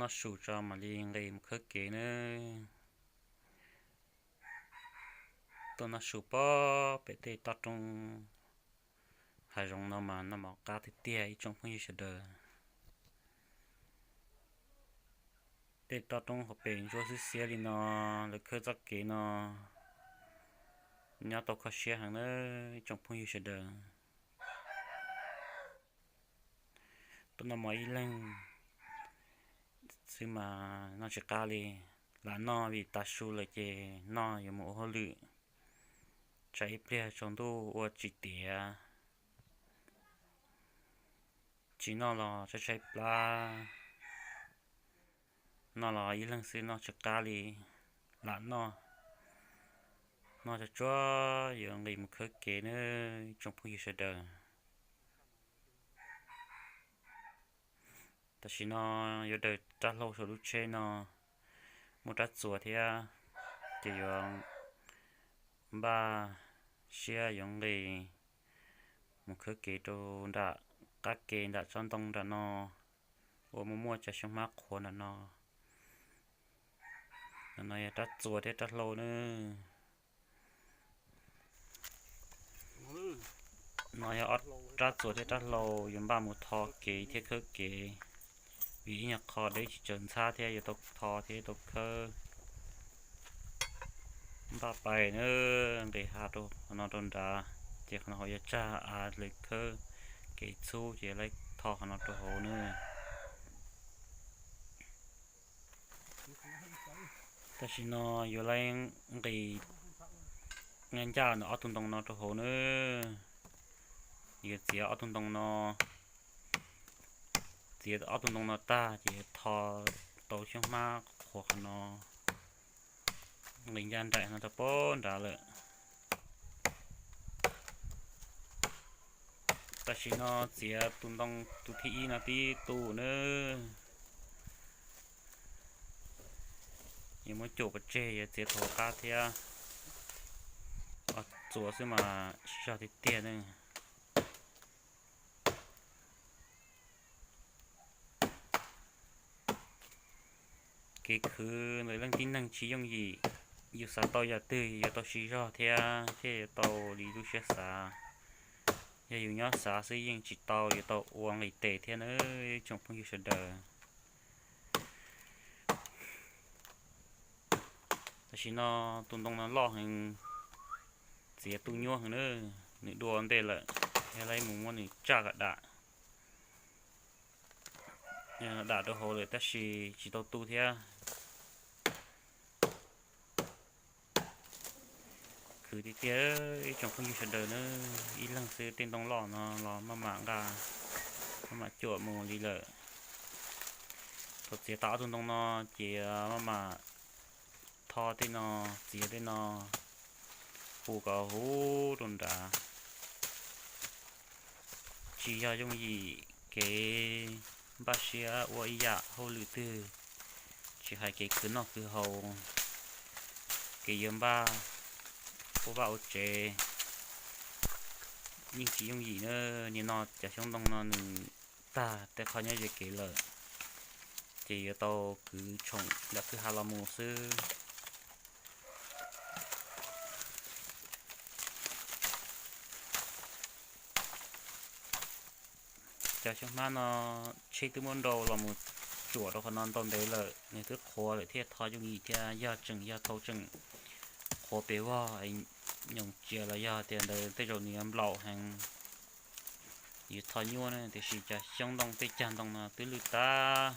Noj su tso mam li nqis mus khawb kev nawb. Tuaj noj su pob pem tej toj roob hav zoov no mas noj mov qab tiag tiag ib tsoom phooj ywg sawv daws. Tej toj roob hauv pes ntsuab xwb xiab li no, lawv khawb txoj kev no nyob tau kho siab heev nawb ib tsoom phooj ywg sawv daws. Tuaj noj mov ib leeg xwb mas noj tsis qab li. Lam noj vim tav su lawm ces noj yuav mus ua hauj lwm, tsam ib pliag tsaus ntuj ua tsis tiav. Tsis noj los tshaib tshaib plab, noj los ib leeg xwb noj tsis qab li. Lam noj, noj tsuag tsuag yuav nqis mus khawb kev nawb ib tsoom phooj ywg sawv daws. Tam sim no yuav daws rab hlau saum lub tsheb no, muaj rab txuas thiab, ces yuav npaj siab yuav nqis mus khawb kev rau nram qab ke nram tsob ntoo nram no, uas muaj muaj cov xyoob hmab qhuav nram no. Nram no yog rab txuas thiab rab hlau nawb. No yog ob rab txuas thiab rab hlau yuav npaj mus tho kev thiab khawb kev, vim ib nyuag qho deb tsis tsaws ntxhab thiab yuav tau tho thiab tau khawb. Npaj pais nawb, nqis hav rau qhov no rau nrad, ces qhov no hauv yuav tsag av lawv khawb kev txhub ces yuav tho qhov no rau hauv nawb. Tam sim no yuav nqis ncaj ncaj ntawm ob tug ntoo no rau hauv nawb. Yuav txiav ob tug ntoo no, txiav ob tug ntoo no tag ces yuav tho tau xyoob hmab qhuav qhov no, nqis ncaj nraim no rau pem nrad lawm. Tam sim no txiav tus ntoo tus thib ib no tib tus nawb. Yuav muab cuam pov tseg yuav txiav tus hauv qab thiab. Ob txuas xwb mas siv zog tiag tiag ne. Kev khwv ntawm leej tib neeg tsis yooj yim, yus xav tau yam twg yuav tau siv zog thiab thiaj yuav tau li lub siab xav. Yog yus nyob xav xwb yeej tsis tau, yuav tau ua nqis tes thiab nawb tsoom phooj ywg sawv daws. Tam sim no tus ntoo no loj heev, txiav tu nyuaj heev na, nws dua ntej lawm, yog li mus muab nws tsaj kom dam. Dam rau hauv lawm tab sis tsis tau tu thiab. Khwv tiag tiag ib tsoom phooj ywg sawv daws na, ib leeg xwb tej ntoo loj no los maj mam nqa, maj mam cuam mus li lawm. Thaum txiav tau ob tug ntoo no ces maj mam tho tej no, txiav tej no, pu kom huv rau nrad. Tsis yog yooj yim kev npaj siab ua ib yam hauj lwm twg, tsis hais kev khwv noj khwv haus, kev yuav npaj ua vaj ua tsev, yeej tsis yooj yim na. Nim no cov xyoob ntoo no nws tag tej qhov nyob ze kev lawm, ces yuav tau kwv tshoom nram kwj ha los mus xwb. Cov xyoob hmab no tsheb twb muab nrau los mus tsuam rau qhov no ntau ntev lawm, nws twb qhuav lawm thiaj tho yooj yim thiab. Yog tseem yog thaum tseem qhuav pes vog, nyoos tsias los yog tias ntawd tej zaum nws yuav nplaum heev, yuav tho nyuaj na. Tiam sis cov xyoob ntoo tej cag ntoo no twb lwj tag.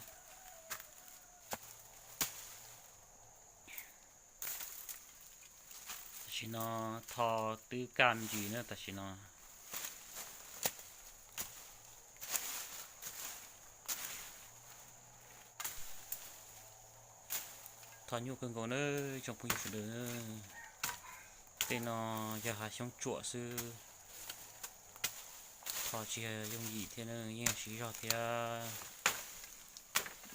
Tam sim no tho twb kaj me ntsis na tam sim no. Tho nyuaj kawg nkaus nawb tsoom phooj ywg sawv daws. Tej no yog hav xyoob tsuam xwb, tho tsis yog yooj yim thiab na, yeej siv zog thiab.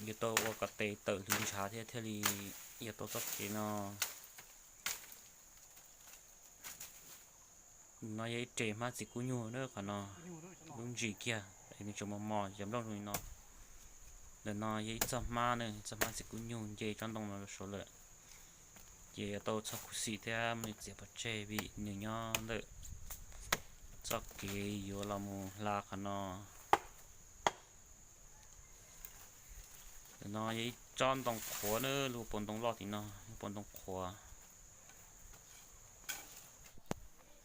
Yuav tau ua kom tes tawm hlwv ntshav thiab thiaj li yuav tau txoj kev no. No yog ib re hmab txiv kub nyuj na qhov no, lub ntsis kiag es nws tseem mos mos cov nplooj zoo li no. Ntawm no yog ib txoj hmab ne, txoj hmab txiv kub nyuj nce tsob ntoo no rau saud lawm. Ces yuav tau txhob khuv xim thiab muab nws txiav pov tseg vim nws nyob ntawm txoj kev yuav los mus hla qhov no. Ntawm no yog ib tsob ntoo qhuav na, lub pob ntoo loj tim no, lub pob ntoo qhuav.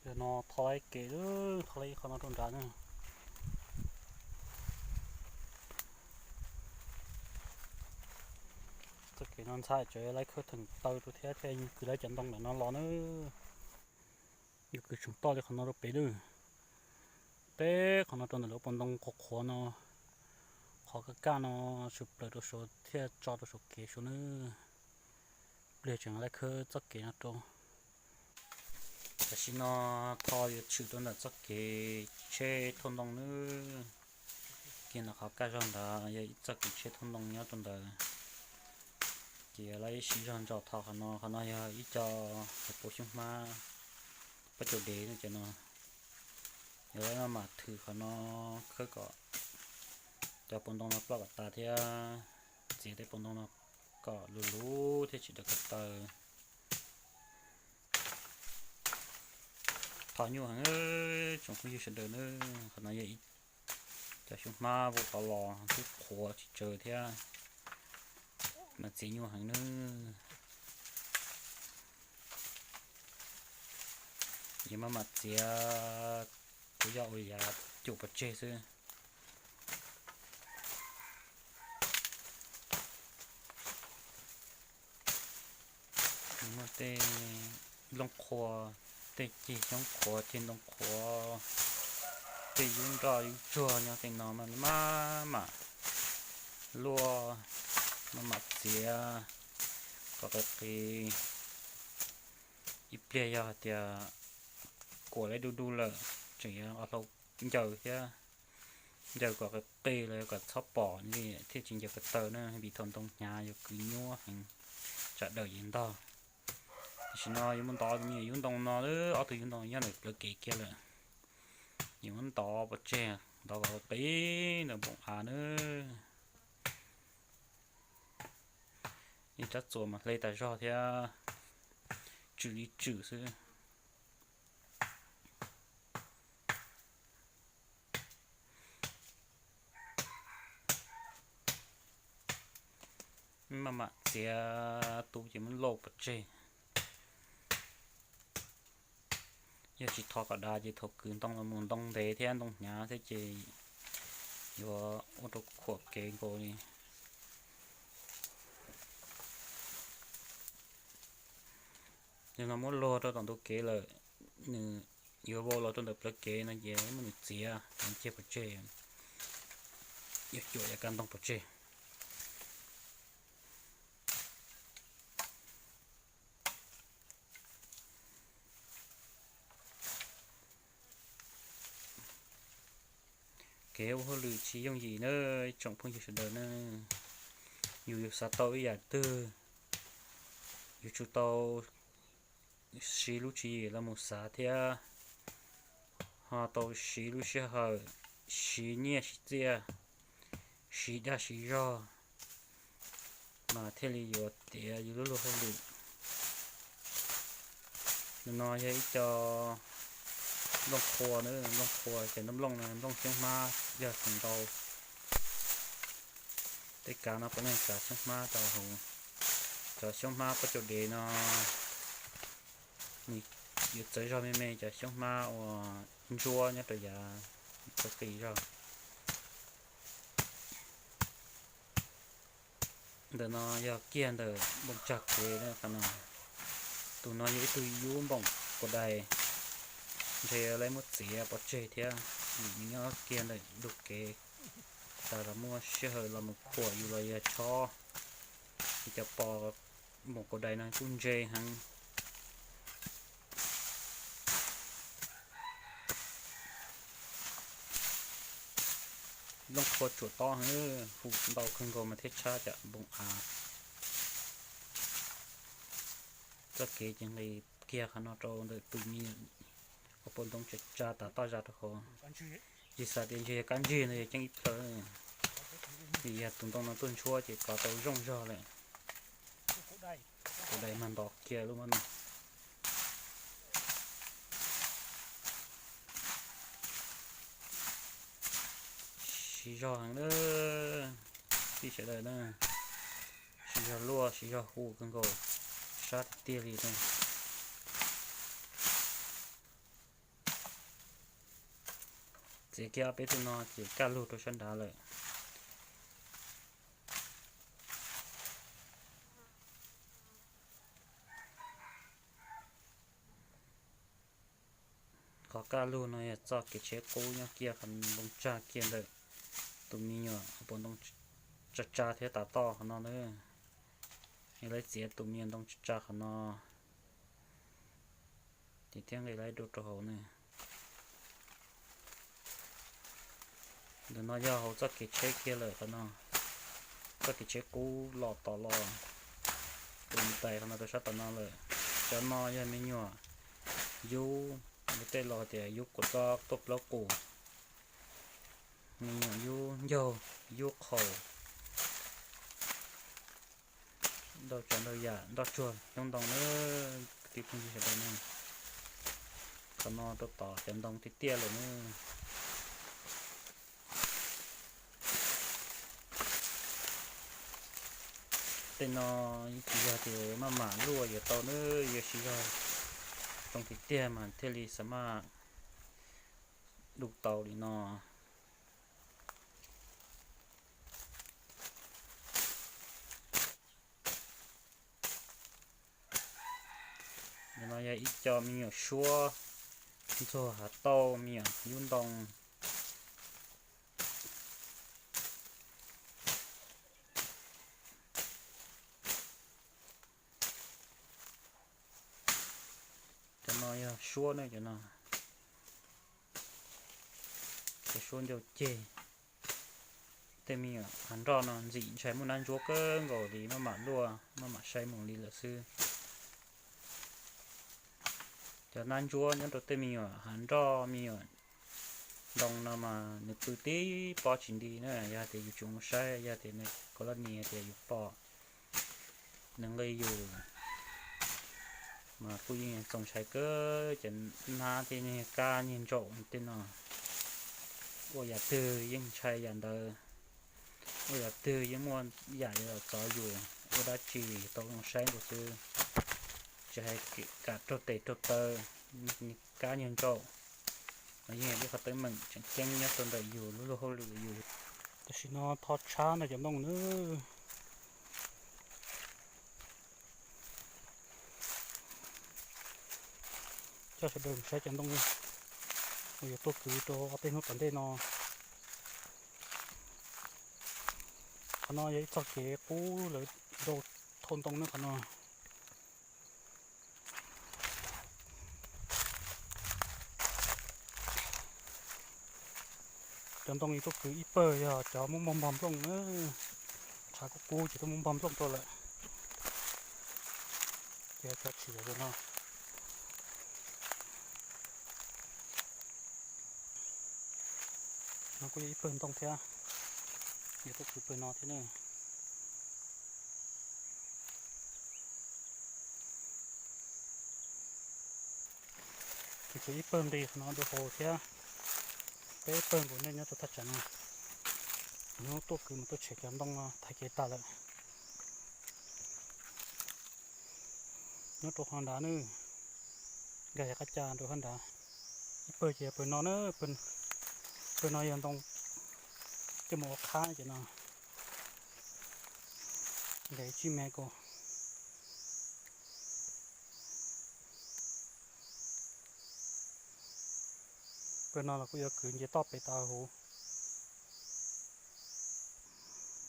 Ntawm no tho ib kev, tho ib qho no rau nrad na. Txoj kev no ntxhab tseem laib khawb theem taw rau thiab, thiaj yuav kwv lawv cov ntoo ntawm no los na. Yuav kwv tsoom toj li qhov no rau pem lawm. Teb qhov no rau ntawm lub pob ntoo qhuav qhuav no, qhov kaj kaj no, tshwm plaws rau saud thiaj tso rau saum kev saud na. Pliag tseem laib khawb txoj kev no rau. Tam sim no tho yuav tshwm rau ntawm txoj kev tsheb thauj ntoo nawb. Kiag ntawm qhov kaj zog ntawd yog ib txoj kev tsheb thauj ntoo nyob rau ntawd. Ces yuav lawv ib siv zog ntsos tho qhov no, qhov no yog ib co hauv paus xyoob hmab pob caus dev no ces no. Yuav lawv maj mam thwm qhov no khawb kom cov paus ntoo no ploj kom tas thiab txiav tej paus ntoo no kom luv luv thiab tsis daws ko taw. Tho nyuaj heev tsoom phooj ywg sawv daws nawb, qhov no yog ib cov xyoob hmab vau tod los twb qhuav tsis tsawg thiab, mas txiav nyuaj heev nawb. Yog maj mam txiav, kuv yog ua yav cuam pov tseg xwb. Muaj tej nplooj qhuav, tej ceg xyoob qhuav, ceg ntoo qhuav, tej yub nroj yub tsuag nyob tej no mas maj mam luaj, maj mam txiav kom qis qis. Ib pliag yog hais tias kuam lawv du du lawm, tseem yuav hlau ncaws thiab, ncaws kom qis qis los kom txhob pom li thiaj tsis ncaws ko taw na, vim thaum ntoo hnyav yuav kwv nyuaj heev, tsam dawm yeej ntog. Tam sim no yuav muab ntov tus me nyuam yub ntoo no, ob tug yub ntoo nyob ntawm plawv kev kiag lawm. Yuav muab ntov pov tseg, ntov kom qis ntawm npoo av na. Ib rab txuas mas hle tas zog thiab, tswm li tswm xwb. Maj mam txiav tu ces muab lauj pov tseg. Yog tsis thov kom dav ces thaum kwv ntoo los mus ntoo ntev thiab ntoo hnyav thiab ces yuav ua rau khuam kev nkaus li. Yog no muab luag rau tom ntug kev lawm, nws yuav vau los rau ntawm plawv kev no ces muab nws txiav, txiav ceg pov tseg, yuav cuam yav kaj ntoo pov tseg. Kev ua hauj lwm tsis yooj yim na, ib tsoom phooj ywg sawv daws na. Yus, yus xav tau ib yam twg, yus tsum tau siv lub tswv yim los mus xav thiab, ho tau siv lub sij hawm, siv nyiaj siv txiaj, siv dag siv zog, mas thiaj li yuav tiav yus lub luag hauj lwm. Ntawm no yog ib co nplooj qhuav na, nplooj qhuav ces nplooj no nplooj xyoob hmab yog tsis ntau. Tej kav no puav leej kav xyoob hmab rau hauv. Cov xyoob hmab pob caus dev no nws yuav txawv zog me me cov xyoob hmab uas ntsuab nyob rau yav txawv qis zog. Ntawm no yog kiag ntawm npoo tsag kev no. Tus no yog ib tug yub npoom kaus dais, ntshe lawv muab txiav pov tseg thiab, nws nyob kiag ntawm ntug kev. Tas los muaj sij hawm los mus khuam yus los yog chob, cov pos npoom kaus dais no kuj ntse heev. Nplooj qhuav tsuam tob heev, hu ntau kawg nkaus mas thiaj tshab cov npoo av. Txoj kev ces nqis kiag qhov no rau ntawm tus me nyuam ua pov ntoo tsa tsa tas toj zas rau hauv. Yus xav tias ntshe yog kab ntsig no yog ceeb ib plhaw. Vim yog tus ntoo no tuaj ntshuab ces kov tau zoo zog lawm. Tus dais mas ntov kiag lub mab no. Siv zog heev na, tij sawv daws na, siv zog luaj siv zog hu kawg nkaus, sab tiag tiag li na. Txiav kiag ob peb tug no ces kaj lug rau sab nrad lawm. Qhov kaj lug no yog txoj kev tsheb qub nyob kiag qhov ntoo tsag kiag ntawm tus me nyuam puas ntoo tsa tsa thiab tav toj qhov no na. Yog lawv txiav tus me nyuam ntoo tsa tsa qhov no, ces thiaj nqis lawv dua rau hauv na. Ntawm no yog hauv txoj kev tsheb kiag lawm qhov no. Txoj kev tsheb qub los tom los, tus tais qhov no rau sab tom no lawm. Cov no yog me nyuam yub, lawv tej laus tias yub kuam txob tuaj plaub qus, me nyuam yub ncaug, yub qhaus, ntau tsav ntau yam nroj tsuag coob ntoo na. Kwv tij phooj ywg sawv daws na, qhov no rau tom cov ntoo tiaj tiaj lawm na. Tej no tsis yog tias maj mam luaj yuav tau na, yuav siv zog zoo tiag tiag mas thiaj li xa maj du tau li no. Ntawm no yog ib co me nyuam suab ntxuag hav tauj, me nyuam yub ntoo. Cov no yog suab na, cov no cov suab ncau ceg. Tej me nyuam hav nroj no ntxim ntshai muaj nab ntsuab kawg nkaus li, maj mam luaj maj mam saib mus li lawm xwb. Cov nab ntsuab nyob rau tej me nyuam hav nroj me nyuam ntoo no mas nws pw tib pob tsis nti na, yog tias yus tsis mus saib, yog tias nws kov laj nis tias yus pom nws nqi yus mas kuj yeej txaus ntshai kawg. Cov nab thiab niag kab niag ntsaum tej no, ua yam twg yeej ntshai yam ntawd, ua yam twg yeej muaj yam yuav los txov yus, ua dab tsi tau mus saib nkaus xwb, tsis hais kam raug tes raug taw, kab niag ntsaum, los yeej yog ib qhov teeb meem tseem ceeb nyob rau ntawm yus lub luag hauj lwm yus. Tam sim no tho tshab ntawm cov ntoo na. Coj sawv daws mus saib cov ntoo uas yuav tuaj kwv rau ob peb hnub tom ntej no. Qhov no yog ib txoj kev qub lawv rau thauj ntoo ne qhov no. Cov ntoo yuav tuaj kwv ib pawg yog cov muab npog npog nplooj na, tshav kub kub ces tuaj muab npog nplooj tuaj lawm. Ces cov tshis yog no. No kuj yog ib pawg ntoo thiab, yuav tuaj kwv pawg no thiab ne. Ces kwv ib pawg nqis qhov no rau hauv thiab, peb pawg nkaus nej nyob rau thaj tsam no. Hnub tuaj kwv mus tuaj tshem cov ntoo no thaiv kev tas lawm. Nyob rau qhov nrad ne, nkag yam qab ca rau qhov nrad. Ib pawg ces pawg no na, pawg no yog ntoo coj mus ua qhab ces no, nkag tsib mev kaum. Pawg no los kuj yuav kwv nce toj pem tav huv.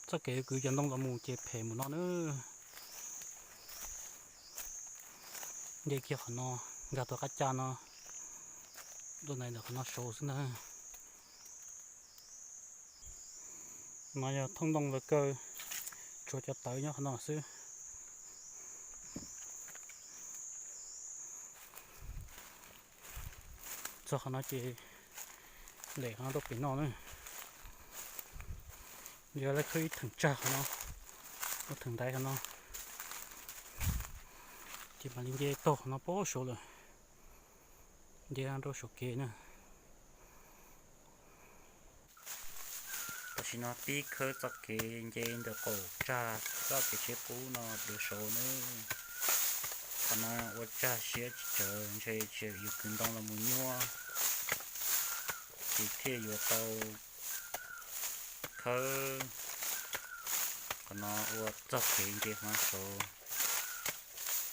Txoj kev kwv cov ntoo los mus ces phem mus no na. Nce kiag qhov no, nkag tau qab ca no, tuaj ntais ntawm qhov no saud xwb ntag. No yog thoob ntoo lawv kaw, tshuav cov tawv nyob qhov no xwb. Txog qhov no ces lem qhov no rau pem no na. Yog lawv khawb ib theem tsag qhov no, ua theem ntaiv qhov no, ces mam li nce taug qhov no pab saud lawm, nce rau saum kev na. Tam sim no pib khawb txoj kev nce ntawm qaum tsag txoj kev tsheb qub no dua saud na. Qhov no ua tsag siab tsis tsawg, ntshe tsis yus kwv ntoo los mus nyuaj, ces thiaj yuav tau khawb qhov no ua txoj kev nce hmov saud.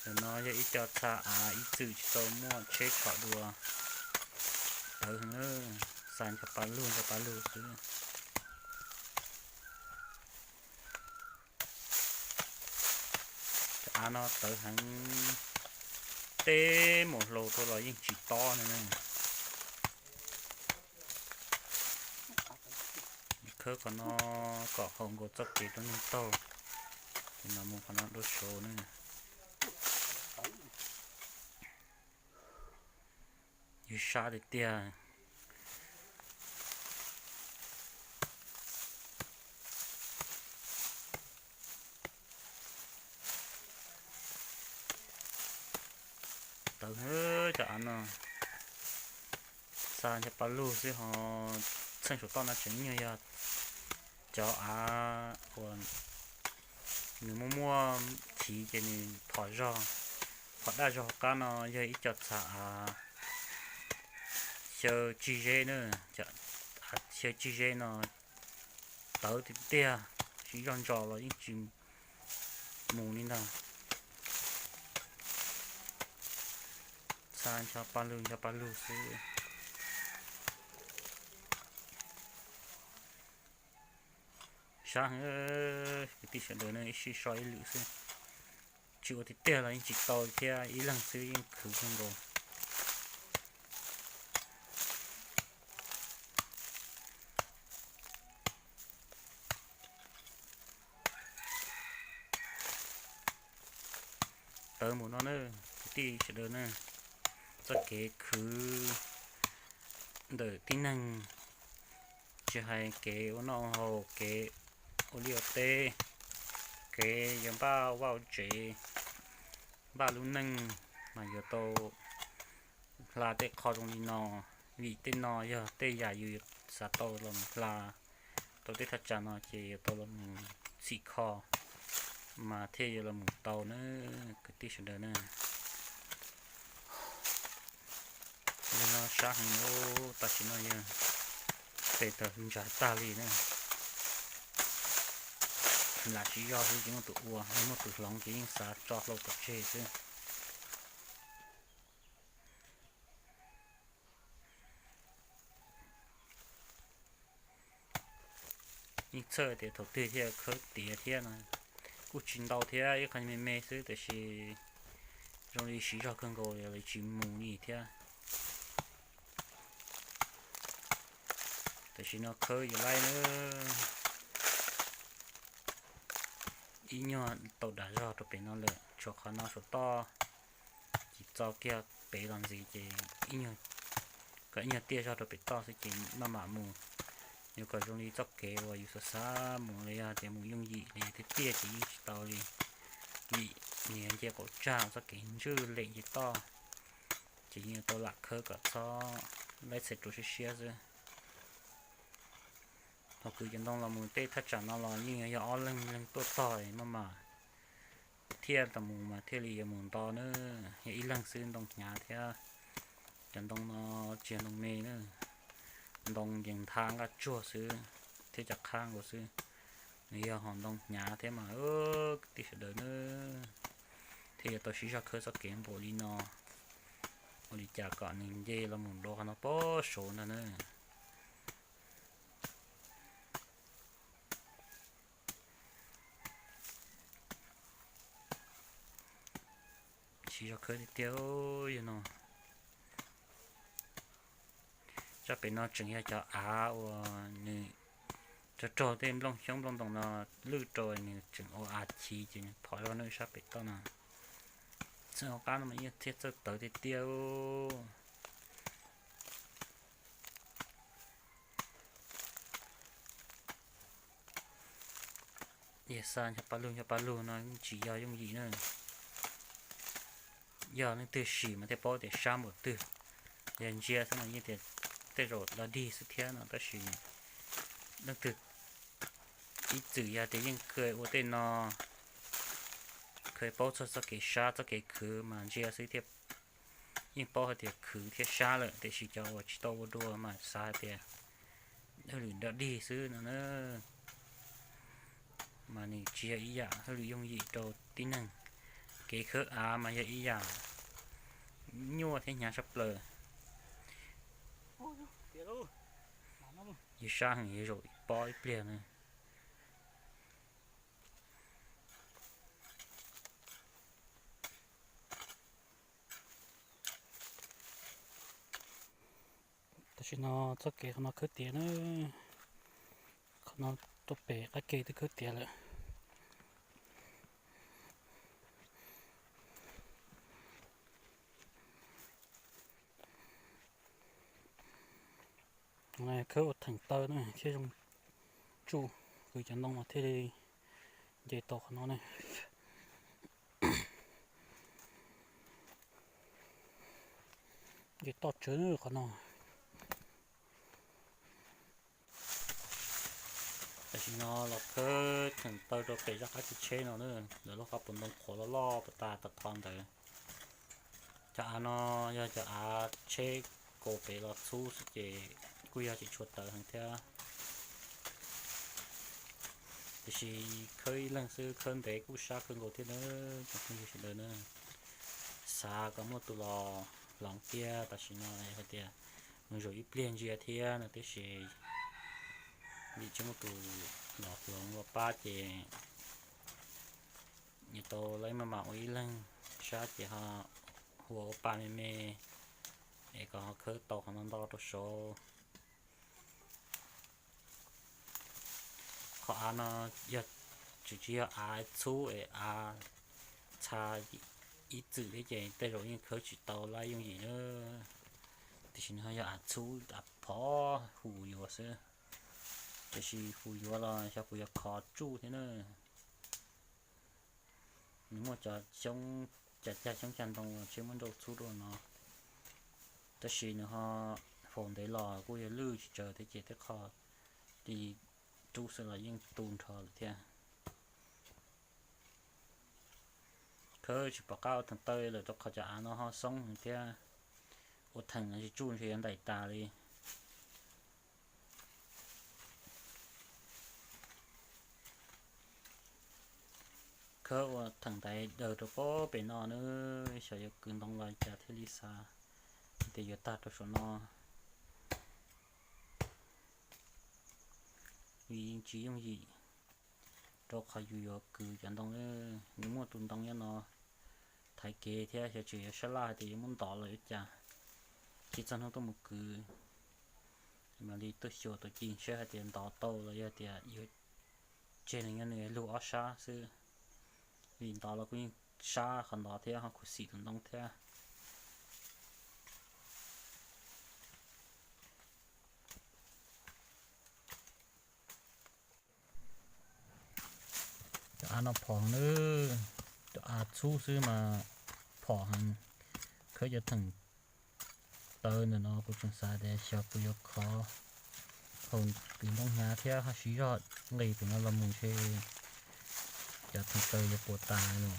Ntawm no yog ib co txha av ib txwm tsis tau muaj tsheb tshom dua tawv heev, xa ncho pa lug ncho pa lug xwb. Cov av no tawv heev, teb mus hlau rau los yeej tsis tob no ne. Khawb qhov no kom haum nkaus txoj kev rau neeg taug, ces no mus qhov no dua saud na. Yus sab tiag tiag. Tawv heev cov av no, xa ncho pa lug xwb ho. Txheej saum toj no tseem nyuag yog cov av uas nws muaj muaj chiv ces nws phom zog, phom daj zog hauv qab no yog ib co txha av xyaw tsig zeb na. Cov av xyaw tsig zeb no tawv tiag tiag, siv zog ntsos los yeej tsis mus li ntag. Xa ncho pa lug ncho pa lug xwb. Sab heev, kwv tij sawv daws nej ib sij so ib lwm xwb. Tsis ua tiag tiag los yeej tsis tau thiab, ib leeg xwb yeej khwv kawg nkaus. Tawv mus no na, kwv tij sawv daws na, txoj kev khwv ntawm tib neeg, tsis hais kev ua noj ua haus, kev ua liaj ua teb, kev yuav npaj ua vaj ua tsev, npaj lub neej, mas yuav tau hla tej qho zoo li no, vim tej no yog tej yam yus xav tau los mus hla tau tej thaj tsam no ces yuav tau los mus txhim kho mas thiaj yuav los mus tau na, kwv tij sawv daws na. Yog no sab heev, tam sim no yog pes tawg ntsa tag li na. Lam siv zog xwb tsis muaj tus ua, yog muaj tus hloov ces yeej xav tso hlau pov tseg xwb. Yeej txhawj tias thaum twg thiaj khawb tiav thiab no. Kuj tsis ntau thiab, ib qho me me xwb, tiam sis zoo li siv zog kawg nkaus li tsis mus li thiab. Tam sim no khawb yuav laib na, ib nyuag tau dav zog rau pem no lawm, tshuav qhov no saum toj, ces txo kiag pem los ntxiv ces kom ib nyuag tiaj zog rau pem toj xwb ces maj mam mus. Yuav kom zoo li txoj kev uas yus xav xav mus los yog tias mus yooj yim li tiag tiag ces yeej tsis tau li, vim nws nce qaum tsag txoj kev ntswj lem nce toj, ces yeej tau lam khawb kom txhob laib txhais rau siab siab xwb. Thaum kwv cov ntoo los mus tej thaj tsam no los yeej yog ob leeg leeg tuaj tog maj mam thiaj tau mus mas thiaj li yuav mus nto na, yog ib leeg xwb ntoo hnyav thiab. Cov ntoo no tsis yog ntoo me na, ntoo ncees nthab nqaj tsuag xwb thiab cov qhab nkaus xwb, nws yog hom ntoo hnyav thiab mas kwv tij sawv daws na, thiaj yuav tau siv zog khawb txoj kev npaum li no, ua li cas kom nws nce los mus dua qhov no pab saud ntag na. Siv zog khawb tiag tiag yog no. Sab pem no tseem yog cov av uas nws rog rog tej nplooj xyoob nplooj ntoos no lwj rau nws tseem ua av chiv ces nws phom zog na sab pem toj no. Txheej hauv qab no mas yeej thiaj txawj tawv tiag tiag. Tiag xa nyob paj lug nyob paj lug no yeej tsis yog yooj yim na. Yog leej twg sim mas thiaj paub tias sab npaum twg. Yog ntsia xwb no yeej tias tej zaum dog dig xwb thiab no tab sis leej twg ib txwm yog tias yeej kheev ua tej no, kheev paub txog txoj kev sab txoj kev khwv mas ntsia xwb thiaj yeej paub hais tias khwv thiab sab lawm, tiam sis cov uas tsis tau ua dua mas xav hais tias hauj lwm dog dig xwb no na. Mas nws tsis yog ib yam hauj lwm yooj yim rau tib neeg. Kev khawb av mas yog ib yam nyuaj thiab hnyav tshaj plaws. Yog sab heev yog zaum ib pob ib pliag na. Tam sim no txoj kev qhov no khawb tiav na, qhov no tuaj pem qab ke twb khawb tiav lawm. Khawb ua theem taw na thiaj zoo tsuj, kwv cov ntoo mas thiaj li nce tau qhov no ne. Nce toj tsawv qhov no. Tam sim no los khawb theem taw rau pem zaj qab tsheb no na, lawv lub qab puas ntoo qhuav loj loj puas tas tag qhov ntawd. Cov av no yog cov av tsheb kaus pem los txhub xwb ces kuj yog tsis tshua tawv heev thiab. Tiam sis khawb ib leeg xwb khawb ntev kuj sab kawg nkaus thiab na, cov phooj ywg sawv daws na. Xav kom muaj tus los hloov tiag, tam sim no hais tias nws zaum ib pliag ntsia thiab no tib si, vim tsis muaj tus los hloov los pab ces nws tau lawv maj mam ua ib leeg sab ces ho hu ua pa me me es kom ho khawb tau qhov no nto rau saud. Qhov av no yog tsis, tsis yog av txhub es av txha ib txwm thiab ces tej zaum yeej khawb tsis tau lawm yooj yim na. Tiam sis nws ho yog av txhub av phov hu yuav xwb, tiam sis hu yuav los xyov puas yuav khov tsuj thiab na. Nws muaj cov xyoob, cov cag xyoob cag ntoo los tsheb muab nrauj txhub rau no, tab sis nws ho faus ntev los kuj yog lwj tsis tsawg thiab ces tej qho li rub xwb los yeej tu nrho lawm thiab. Khawb tsis pom qab ua theem taw lawm rau qhov cov av no ho xoob heev thiab, ua theem no tsis tsuj ntshe yuav ntaim tas li. Khawb ua theem ntaiv daws rau pem no na, xyov yuav kwv ntoo los cas thiaj li xa tias yuav tag rau saum no, vim tsis yooj yim rau qhov yus yuav kwv cov ntoo. Nws muaj tus ntoo nyob no thaiv kev thiab xyov tseem yuav sab laj hais tias yuav muab ntov los yuav cas, cia txog hnub tuaj mus kwv mam li tuaj xyuas tus ci saib hais tias ntov tau los yog tias yuav tseg nws nyob nws lug ob sab xwb, vim ntov los kuj yeej sab qhov ntov thiab ho khuv xim tus ntoo thiab. Cov av no phom heev na, cov av txhub xwb mas phom heev. Khawb cov theem taw ntawm no kuv tseem xav tias xyov kuv yuav khov hauv kwv ntoo hnyav thiab ho siv zog nqis pem no los mus ntshe cov theem taw yuav puas tas lawm.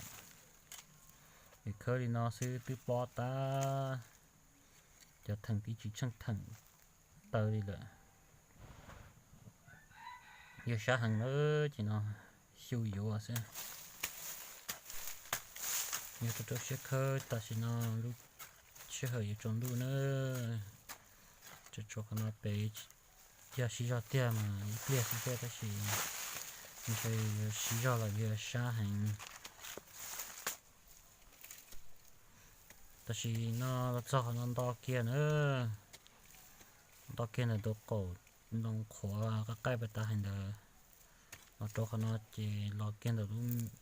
Vim khawb li no xwb twb pob tag, cov theem twb tsis tsheej theem taw li lawm. Yog sab heev lawm ces no xyu yuav xwb. Yog rau rau siab khawb tam sim no lub sij hawm yuav tsaus ntuj na, tsuas tshuav qhov no pem, yog siv zog tiag mas ib pliag xwb thiab tab sis ntshe siv zog los yog sab heev. Tam sim no los txog qhov no nto kiag na, nto kiag ntawm tus qaum ntoo qhuav qab qaij pas tas hais ntawd, los rau qhov no ces los kiag ntawm lub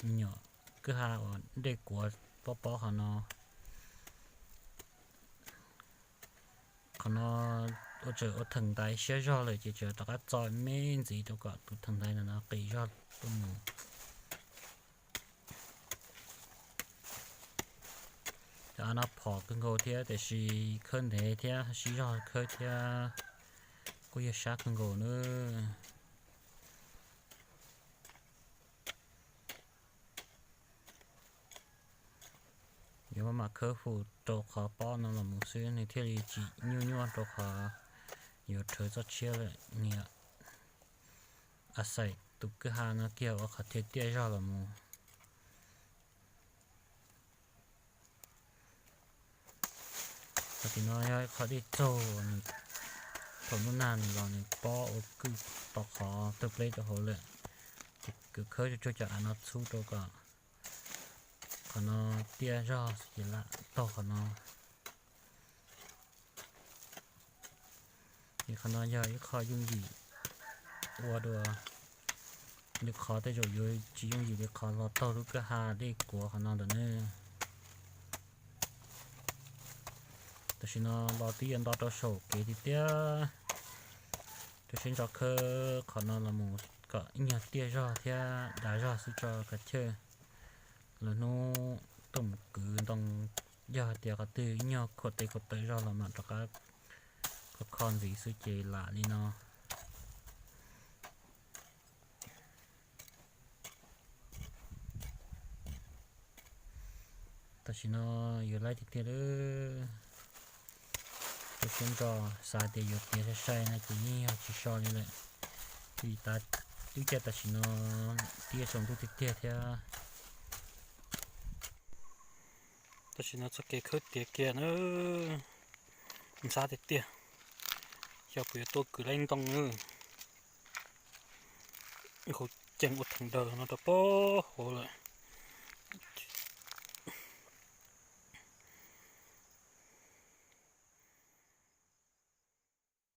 me nyuam kwj ha uas dej kuav pob pob qhov no. Qhov no ua tseem ua theem ntaiv siab zog lawm ces tseem rov qab txo me ntxiv rau kom tus theem ntaiv ntawm no qis zog tuaj mus. Cov av no phom kawg nkaus thiab tiam sis khawb ntev thiab siv zog khawb thiab kuj yog sab kawg nkaus nawb. Yuav maj mam khawb fu rau qhov pob no los mus xwb nws thiaj li tsis nyuaj nyuaj rau qhov yuav rhawv txoj tshiab lawm. Nws yog a xais tus kwj ha no kiag ua qhov chaw tiaj zog los mus. Qhov tim no yog ib qho dej tsaug, nws thaum ntuj nag nws los nws pob ua kwj tau qhov tawg pleb rau hauv lawm. Ces kwv khawb tsuag tsuag cov av no txhub rau kom qhov no tiaj zog ces lam taug qhov no. Ces qhov no yog ib qho yooj yim ua dua, lwm qhov tej zaum yuav tsis yooj yim li qhov los taug lub kwj ha dej kuav qhov no ntawm nawb. Tam sim no los twb yuav nto rau saum kev tiag tiag. Rau siab ntso khawb qhov no los mus kom ib nyuag tiaj zog thiab dav zog xwb tso kav chawj. Lwm hnub tuaj mus kwv ntoo, yog hais tias qhov twg ib nyuag khuam tes khuam taw zog los mam rov qab kho kho ntxiv xwb ces lam li no. Tam sim no yuav laib tiag tiag lawm. Rau siab ntso, xav tias yuav tiav sai sai no ces yeej yog tsis so li lawm. Vim tas twb caij tam sim no tiaj saum ntuj tiag tiag thiab. Tam sim no txoj kev khawb tiav kiag na, ntxhab tiag tiag. Xyov puas yuav tuaj kwv laib ntoo na. Hauv cees ua theem daws no rau pem hauv lawm.